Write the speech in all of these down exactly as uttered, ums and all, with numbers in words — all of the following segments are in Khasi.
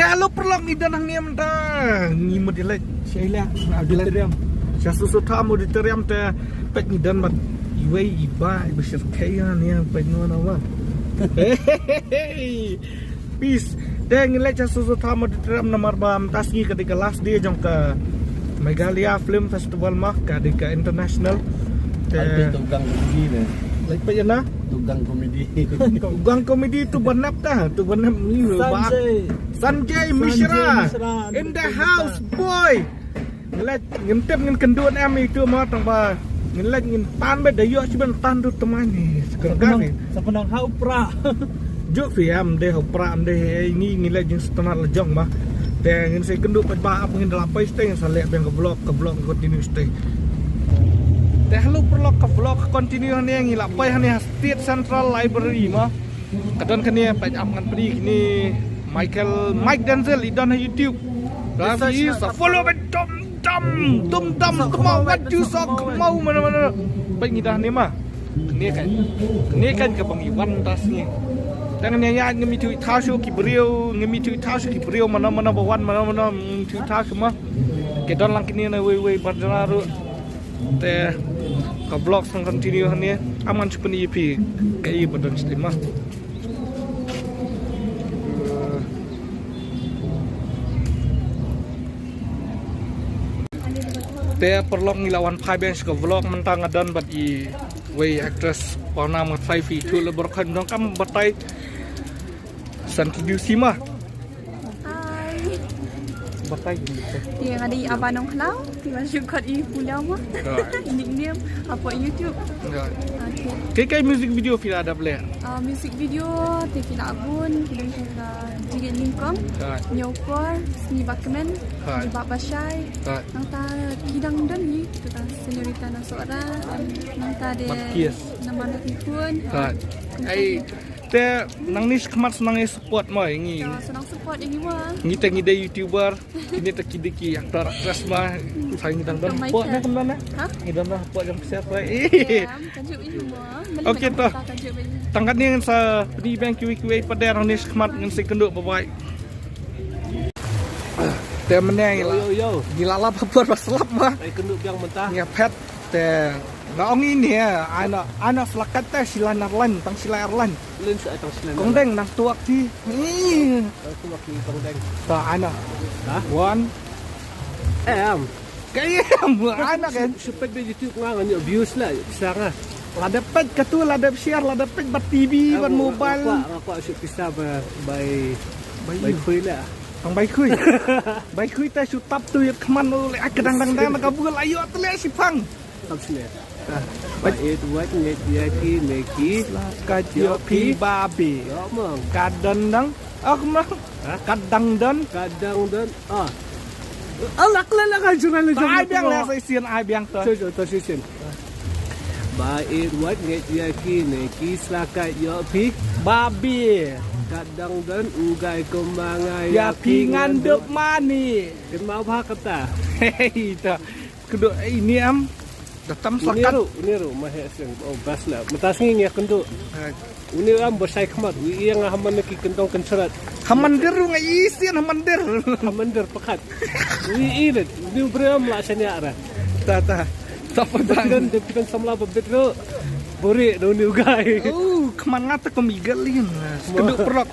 Hello paralok, ngi don hangne mynta. Ngi mut ïa leit sha ïa leh auditorium, sha Sossotham Auditorium te. Peit ngi don bad iwei i bah iba shyrkhei hangne, peit noh noh bah. Peace. Te ngi leit sha Sossotham Auditorium namar ba mynta sngi ka dei ka last day jong ka Meghalaya Film Festival, ma ka dei ka international. Te tu gang komedi ne. Leit peit ïa na tu gang komedi. Tu gang komedi tu banap ta, tu banap ni bah. Sanjay. Sanjay Mishra in the house, boy. Ngi leit ngin tip ngin kynduh em itu ma, tang ba ngin leit ngin tan bad da ïoh shi ban tan tu tymmen ni. Sekarang ni. Sa pynang ha u Prah. Juk phi em dei ha u Prah em dei, eh, ngi ngi leit jingstad la jong ma. Te ngin sa kynduh pat ba ap ngin da la poi shatei ngin sa leh biang ka vlog, ka vlog continue shatei. Te hello paralok, ka vlog continue hangne, ngi la poi hangne ha State Central Library ma. Ka don kane, peit ap ngan pyni kine Michael, Mike Denzel i don ha YouTube. Rafi sa follow bad dum dum dum dum, kynmaw wat ju sa kynmaw mano mano. Peit ngi don hangne ma. Kane kan, kane kan kaba ngi wan mynta sngi. Te ngan ïaid ngam ithuh ithaw shuh ki briew, ngam ithuh ithaw shuh ki briew mano mano ba wan mano mano, ngam ithuh ithaw shuh ma. Ki don lang kine na wei wei bajra ruh. Te ka vlog sa continue hangne. Ap ngan shu pyni ïa phi kaei ba don shatei ma. Te paralok ngi la wan phai biang sha ka vlog, mynta nga don bad iwei actress, Pawnam, nga phai phi tu le bor khan dong kam batai. San ki diu sima. Hi. Batai. Te nga dei Aba Nongkhlaw, te nga shu khot i Pulio ma. Nickname hapoh YouTube. Okay. Kaei kaei music video phi la dep leh? Ah, music video te phi la bun, phi don ka Jingit Nyngkong, Ñiewkor, Sngi Bakmen, Jubab Bashai. Nangta ki dang don hi, tu ka Señorita Nasohra, nangta de Namar Nakikhun. Ai. Te nangne shakhmat sa nang ïa support ma ïa ngi. Sa nang support ïa ngi ma. Ngi te ngi dei YouTuber. Kine te ki dei ki actor actress ma. Sa ngi dang don support ne, kumno ne? Ngi dang don support jong phi sa. Okay to. Tang katne ngan sa pyni biang kiwei kiwei pat de, nangne shakhmat ngan sa ïakynduh, bye bye. Te mynne ngi la, ngi la lap ha por ba slap ma. Ngi phet. Te nga ong ine, ai na, ai na slakat te shi lai nar lain, tang shi lai ar lain. Kong Deng nang tuak ti. Nang tuak ti Kong Deng. Ta ai na. One. Em. Ka em, ai na kan. Shu peit ba YouTube nga ngan ïoh views la, pisa nga. Lada peit katu, lada share, lada peit ba TV, ba mobile. Nga kwah shu pisa ba bai, bai khui la. Tang bai khui. Bai khui te shu tap tu ïa khman u le, ai ka dang dang dang ka bul, ayo tu le shi phang. Tap sini. Ba it wat ngeit ïa ki ne ki la ka ïoh phi babi. Ïoh mong. Ka dang dang. Ah, kumno? Ka dang dang. Ka dang dang. Ah. Allah kala la ka jura le jong. Ai biang le sa shisien, ai biang to. To to shisien. Ba it wat ngeit ïa ki ne ki sla ka ïoh phi babi. Ka dang dang u gai kumba nga ïa phi ngan dup mani. Kynmaw bha kata. Hei ta. Kdo ini am. Da tam slakat. Ini ruh, ini ruh ma heh sien. Oh, bas la. Mynta sngi ngi ïakynduh. Uni u am ba shai khmat, u ïeng ha man ki kyntong kynshrat. Ha mandir ruh nga ïohi sien ha mandir. Ha mandir pyrkhat. U ïeng rit, uni u briew am lah shaniah ra. Ta ta. Ta pyrkhat. Dei phi don samla ba bit ruh. Buri da uni u gai. Oh, khmat nga ta kum eagle lin. Kynduh prok.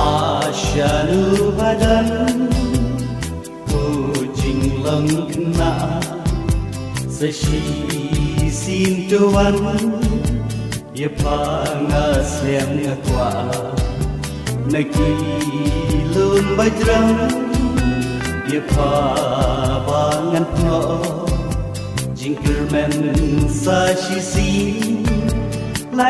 Asha nu badan u jinglong khynnah sa shisien to wan. Ïa pha nga sliang nga kwah na ki lum bajrang. Ïa pha ba ngan thoh jingkyrmen sa shisien, la